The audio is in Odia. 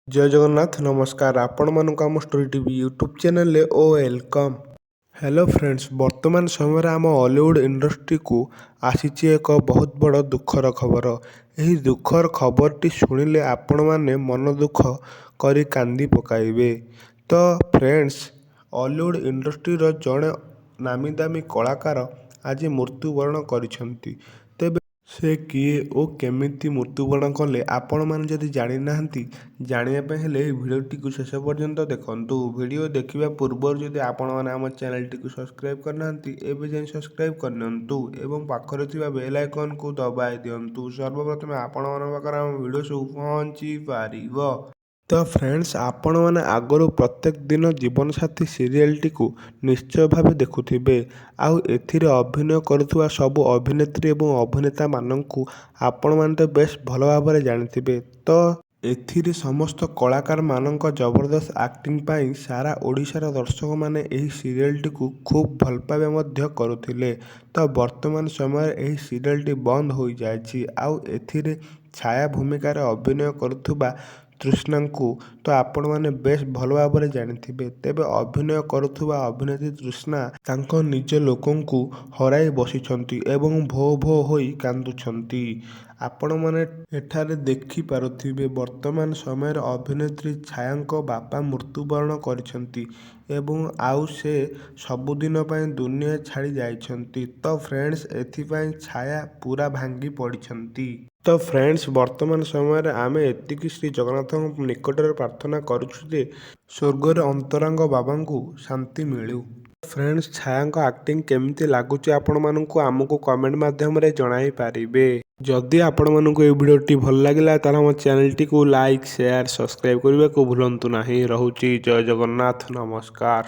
ଜୟ ଜଗନ୍ନାଥ, ନମସ୍କାର ଆପଣମାନଙ୍କୁ ଆମ ଷ୍ଟୋରି ଟିଭି ୟୁଟ୍ୟୁବ୍ ଚ୍ୟାନେଲରେ ଓ welcome. Hello friends, ବର୍ତ୍ତମାନ ସମୟରେ ଆମ ଅଲିଉଡ଼ ଇଣ୍ଡଷ୍ଟ୍ରିକୁ ଆସିଛି ଏକ ବହୁତ ବଡ଼ ଦୁଃଖର ଖବର। ଏହି ଦୁଃଖର ଖବରଟି ଶୁଣିଲେ ଆପଣମାନେ ମନ ଦୁଃଖ କରି କାନ୍ଦି ପକାଇବେ। ତ ଫ୍ରେଣ୍ଡସ୍, ଅଲିଉଡ଼ ଇଣ୍ଡଷ୍ଟ୍ରିର ଜଣେ ନାମିଦାମୀ କଳାକାର ଆଜି ମୃତ୍ୟୁବରଣ କରିଛନ୍ତି। ତେବେ ସେ କିଏ ଓ କେମିତି ମୃତ୍ୟୁବରଣ କଲେ, ଆପଣମାନେ ଯଦି ଜାଣିନାହାନ୍ତି, ଜାଣିବା ପାଇଁ ହେଲେ ଏହି ଭିଡ଼ିଓଟିକୁ ଶେଷ ପର୍ଯ୍ୟନ୍ତ ଦେଖନ୍ତୁ। ଭିଡ଼ିଓ ଦେଖିବା ପୂର୍ବରୁ ଯଦି ଆପଣମାନେ ଆମ ଚ୍ୟାନେଲଟିକୁ ସବସ୍କ୍ରାଇବ୍ କରିନାହାନ୍ତି, ଏବେ ଯାଇ ସବସ୍କ୍ରାଇବ୍ କରିନିଅନ୍ତୁ ଏବଂ ପାଖରେ ଥିବା ବେଲ୍ ଆଇକନ୍କୁ ଦବାଇ ଦିଅନ୍ତୁ, ସର୍ବପ୍ରଥମେ ଆପଣମାନଙ୍କ ପାଖରେ ଆମ ଭିଡ଼ିଓ ସବୁ ପହଞ୍ଚି ପାରିବ। ତ ଫ୍ରେଣ୍ଡସ୍, ଆପଣମାନେ ଆଗରୁ ପ୍ରତ୍ୟେକ ଦିନ ଜୀବନସାଥୀ ସିରିଏଲଟିକୁ ନିଶ୍ଚୟ ଭାବେ ଦେଖୁଥିବେ ଆଉ ଏଥିରେ ଅଭିନୟ କରୁଥିବା ସବୁ ଅଭିନେତ୍ରୀ ଏବଂ ଅଭିନେତାମାନଙ୍କୁ ଆପଣମାନେ ତ ବେଶ ଭଲ ଭାବରେ ଜାଣିଥିବେ। ତ ଏଥିରେ ସମସ୍ତ କଳାକାରମାନଙ୍କ ଜବରଦସ୍ତ ଆକ୍ଟିଂ ପାଇଁ ସାରା ଓଡ଼ିଶାର ଦର୍ଶକମାନେ ଏହି ସିରିଏଲଟିକୁ ଖୁବ୍ ଭଲ ପାଇବା ମଧ୍ୟ କରୁଥିଲେ। ତ ବର୍ତ୍ତମାନ ସମୟରେ ଏହି ସିରିଏଲଟି ବନ୍ଦ ହୋଇଯାଇଛି ଆଉ ଏଥିରେ ଛାୟା ଭୂମିକାରେ ଅଭିନୟ କରୁଥିବା ତୃଷ୍ଣାଙ୍କୁ ତ ଆପଣମାନେ ବେଶ ଭଲ ଭାବରେ ଜାଣିଥିବେ। ତେବେ ଅଭିନୟ କରୁଥିବା ଅଭିନେତ୍ରୀ ତୃଷ୍ଣା ତାଙ୍କ ନିଜ ଲୋକଙ୍କୁ ହରାଇ ବସିଛନ୍ତି ଏବଂ ଭୋ ଭୋ ହୋଇ କାନ୍ଦୁଛନ୍ତି, ଆପଣମାନେ ଏଠାରେ ଦେଖିପାରୁଥିବେ। ବର୍ତ୍ତମାନ ସମୟରେ ଅଭିନେତ୍ରୀ ଛାୟାଙ୍କ ବାପା ମୃତ୍ୟୁବରଣ କରିଛନ୍ତି ଏବଂ ଆଉ ସେ ସବୁଦିନ ପାଇଁ ଦୁନିଆ ଛାଡ଼ି ଯାଇଛନ୍ତି। ତ ଫ୍ରେଣ୍ଡସ୍, ଏଥିପାଇଁ ଛାୟା ପୁରା ଭାଙ୍ଗି ପଡ଼ିଛନ୍ତି। ତ ଫ୍ରେଣ୍ଡସ୍, ବର୍ତ୍ତମାନ ସମୟରେ ଆମେ ଏତିକି ଶ୍ରୀ ଜଗନ୍ନାଥଙ୍କ ନିକଟରେ ପ୍ରାର୍ଥନା କରୁଛୁ ଯେ ସ୍ୱର୍ଗରେ ଅନ୍ତରଙ୍ଗ ବାବାଙ୍କୁ ଶାନ୍ତି ମିଳୁ। ଫ୍ରେଣ୍ଡସ୍, ଛାୟାଙ୍କ ଆକ୍ଟିଂ କେମିତି ଲାଗୁଛି ଆପଣମାନଙ୍କୁ, ଆମକୁ କମେଣ୍ଟ ମାଧ୍ୟମରେ ଜଣାଇ ପାରିବେ। ଯଦି ଆପଣମାନଙ୍କୁ ଏହି ଭିଡ଼ିଓଟି ଭଲ ଲାଗିଲା, ତାହେଲେ ଆମ ଚ୍ୟାନେଲଟିକୁ ଲାଇକ୍, ସେୟାର, ସବସ୍କ୍ରାଇବ୍ କରିବାକୁ ଭୁଲନ୍ତୁ ନାହିଁ। ରହୁଛି, ଜୟ ଜଗନ୍ନାଥ, ନମସ୍କାର।